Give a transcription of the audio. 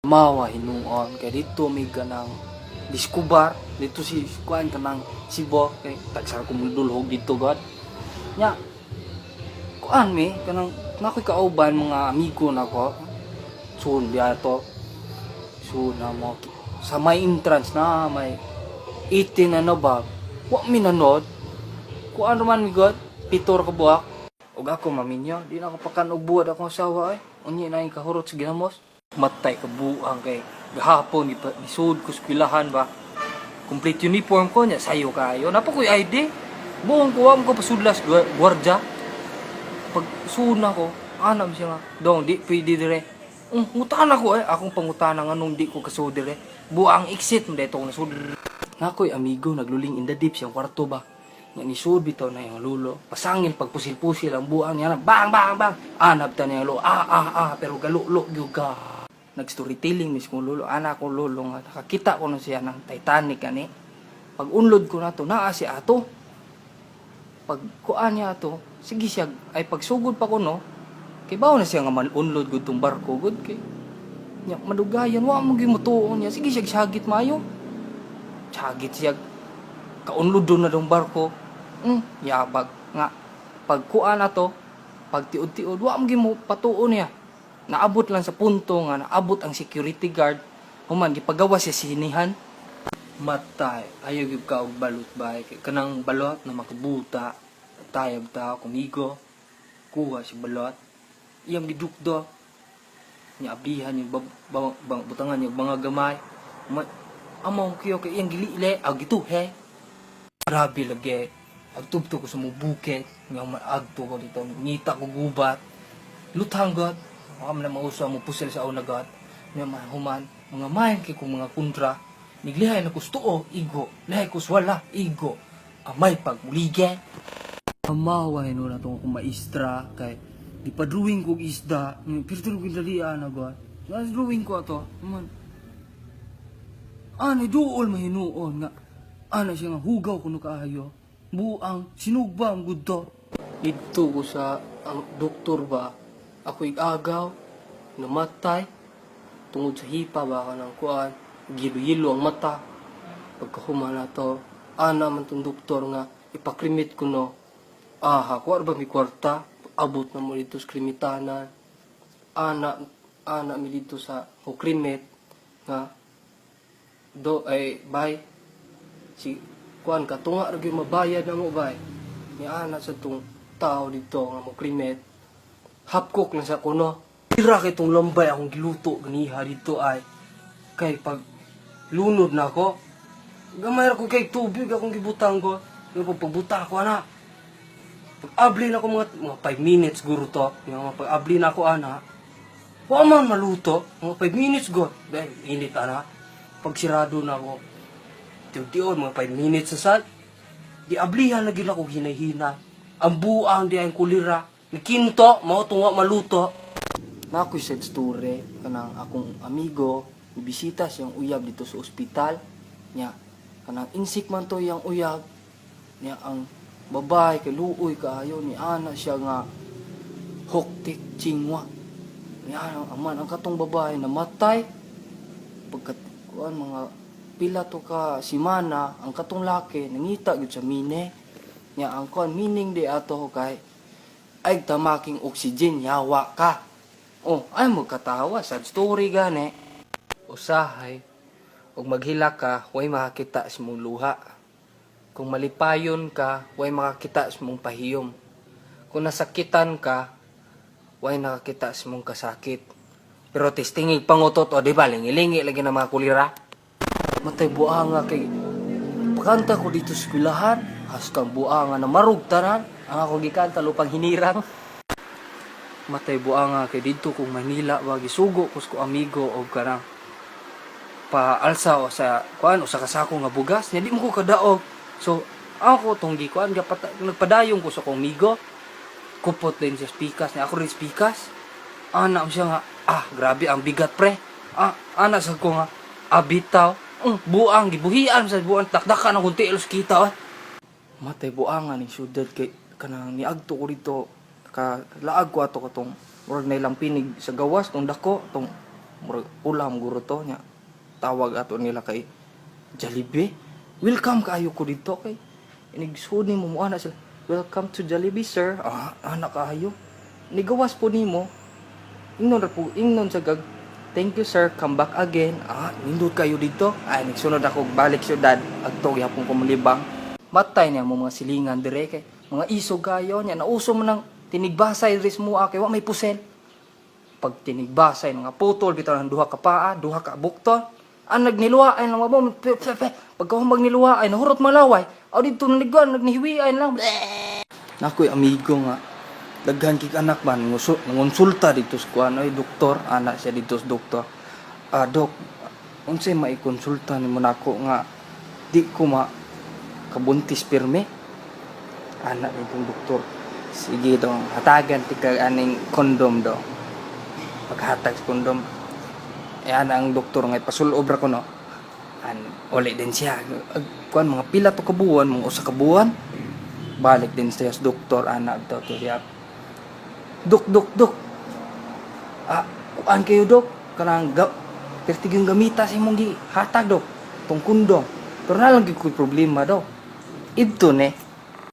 Mawa hinuon kay dito mi kanang discover dito si kuan kanang Cebu, kay tagsar ko dulhog dito god. Nya kuan mi kanang nakoy kauban, mga amigo nako. Soon biya to. So na mo sa may entrance na may 18 na ba, wa mi nanod. Kuan man mi god, pito ra ka buak. Ug ako maminyo, di na ako pakan og buhat akong asawa ay. Unya na yung kahurot sa ginamos. Matay ka buang kay gahapon nisud ko eskwelahan ba. Complete uniform ko nya, sayo kayo. Napa ko'y ID. Buong ko wa mo ko pasudlas gwardya. Pag sud na ko, ana siya nga, "Dong, di pwede dire." Ngutana ko eh, akong pangutana nga nung di ko kasud dire. Buang exit mo dito ko nasud. Nakoy amigo nagluling in the deep siyang kwarto ba. Nga nisud bitaw na yung lulo. Pasangil pag pusil-pusil ang buang niya na bang bang bang. Anab ta niya lulo. Ah ah ah, pero galulo gyud ka. Nag-storytelling mis kong lulo. Ana akong lulo nga nakakita ko na siya ng Titanic ani. Pag unlod ko na to, naa si ato. Pag kuan niya ato, sige siya, ay pagsugod pa ko no, kay bawo na siya nga man-unlod gud tong barko gud kay nya madugayan wa mo gyud motuon niya, sige siya sagit maayo. Sagit siya kaunlod do na dong barko. Yabag nga pag kuan na to, pag tiud-tiud wa mo gyud mo patuon niya. Naabot lang sa punto nga naabot ang security guard, human gipagawa siya sinihan. Matay, ayaw gyud ka og balot ba, kay kanang balot na makabuta, tayab ta kumigo, kuha si balot. Iyang gidukdo. Nya ablihan yung butangan yung mga gamay. Ma, amaw kiyo kay iyang gilile, ag he. Grabe lagi. Agtubto ko sa mo bukid, nga maagto ko dito, ngita ko gubat. Lutang god, wala man na mauso mo pusil sa una god. Nga mahuman, mga mayan kay kong mga kontra. Niglihay na kusto igo, lihay ko wala, igo. Amay pagmulige. Amawa no na tong akong maestra kay di pa drawing ko og isda. Pero tulog yung dalian na god. Nas drawing ko ato. Man. Ano duol mahinuon nga. Ana siya nga hugaw kuno kaayo. Buang sinugba ang gudto. Didto ko sa ang doktor ba. Ako agaw namatay tungod sa hipa ba kanang kuan, gilo-yilo ang mata. Pagkahuman na to, ana man tong doktor nga ipa-cremate ko no. Aha, kuwar ba mi kwarta? Abot na mo dito sa krimitanan. Ana, ana mi dito sa cremate nga do ay bay si kuan katunga ra gyud mabayad na mo bay ni ana sa tong tao dito nga mo cremate, half cook lang sa kuno. Tira kay tong lambay akong giluto ganiha dito ay kay pag lunod na ako, gamay ra ko kay tubig akong gibutang ko yung pagbuta ko ana. Pag abli na ako mga 5 minutes guro to, yung mga pag abli na ako ana, wa man maluto, mga 5 minutes go dahil init ana. Pag sirado na ako tiud mga 5 minutes sa sad di ablihan na gid ako hinay-hinay. Ang buang di ang kulira nikinto mao tong wa maluto. Na ako'y sad story kanang akong amigo bisita siyang uyab dito sa ospital nya, kanang insik man to yang uyab niya. Ang babae kay luoy kaayo ni ana siya nga hoktik chingwa niya. Ang aman ang katong babae namatay pagkat kuan mga pila to ka simana. Ang katong laki nangita gyud sa mine nya. Ang kuan meaning di ato kay ay tamaking oxygen, yawa ka. Oh, ay mo katawa, sad story gani. Usahay ug maghilak ka, way makakita sa mong luha. Kung malipayon ka, way makakita sa mong pahiyom. Kung nasakitan ka, way nakakita sa mong kasakit. Pero testingig pangutot o di ba, lingi-lingi lagi na mga kulira. Matay buanga kay pakanta ko dito sa eskwelahan, haskang buanga na marug tanan. Ang ako gikanta lupang hinirang. Matay buanga kay didto kong Manila ba, gisugo ko sa ko amigo og kanang paalsa o sa kuan usa ka sako nga bugas nya di mo ko kadaog. So ako tong gikuan nagpadayong ko sa akong amigo, kupot din sa pikas niya, ako rin pikas. Ana siya nga, "Ah, grabe ang bigat, pre." Ah, ana sa ko nga, "Ah, bitaw." Buang gibuhian sa buang takdakan akong tilos kita ah. Matay buangan ni syudad kay kanang niagto ko dito ka laag ko ato katong murag na ilang pinig sa gawas tong dako tong Murag ulam guro to nya. Tawag ato nila kay Jollibee. Welcome kaayo ko dito kay inigsud nimo mo ana sila. "Welcome to Jollibee, sir." Ah, ana kaayo. Nigawas po nimo. Ingnon ra po, ingnon sa gag, "Thank you, sir, come back again." Ah, nindot kayo dito. Ay, nagsunod ako balik syudad. Adto gyapon ko mulibang. Matay niya mo mga silingan dire kay mga isog kayo niya, nauso man ng tinigbasay diri sa mua kay wa may pusel. Pag tinigbasay, mga putol bitaw ng duha ka paa, duha ka bukton. Ang nagniluwa ay lang mo, pagka magniluwa ay nahurot malaway. Aw dito naliguan, nagnihiwiay lang. Nakoy amigo nga daghan kig anak man, nangonsulta dito sa kuan ay doktor, ana siya dito sa doktor. "Ah, dok, unsay maikonsulta nimo nako nga di ko ma kabuntis pirmi?" Ana nitong doktor. "Sige dong, hatagan tika aning kondom do." Paghatag sa kondom, eh ana ang doktor nga ipasulob ra ko no. An uli din siya. Kuan, mga pila to ka buwan, mga usa ka buwan. Balik din siya sa doktor, ana to siya. "Dok, dok, dok. Ah, kuan kayo, dok. Kanang ga, pertig yung gamita sa imong gihatag, dok. Tong kondom. Pero na lang gyud ko'y problema, dok." Idto ne.